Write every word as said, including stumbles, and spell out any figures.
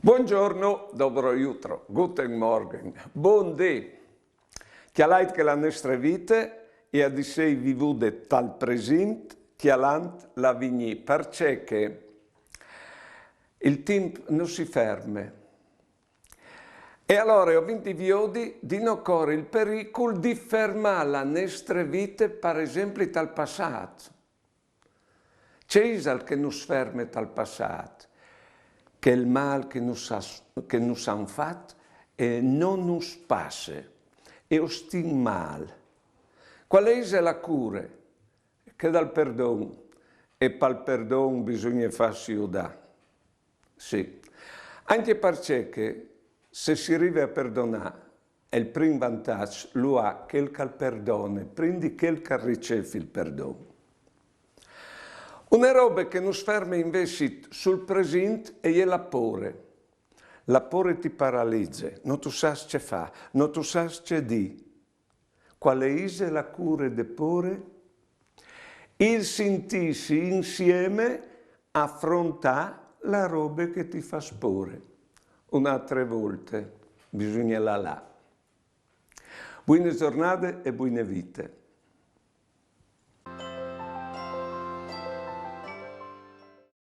Buongiorno, dobro jutro, guten Morgen, bundì. Cjalait che la nestre vite e à di sei vivude tal presint, cjalant l'avignì, parcè che il timp no si ferme. E alore o vin di viodi di no cori il pericul di fermâ la nestre vite, par esempli, tal passât. Ce isal che nus ferme tal passât? Chel mâl che nus à, che nus àn fat e no nus passe, e o stin mâl. Cuale ise la cure? Chê dal perdon, e pal perdon bisugne fâsi judâ. Sì, ancje parcè che se si rive a perdonâ, il prin vantaç lu à chel che al perdone, prin di chel che al ricêf il perdon. Une robe che nus ferme invezit sul presint e je la pôre. La pôre ti paralize, no tu sâs ce fâ, no tu sâs ce dî. Cuale ise la cure de pôre? Il sintîsi insieme, afrontâ la robe che ti fâs pôre. Une altre volte bisugne lâ là. Buine zornade e buine vite.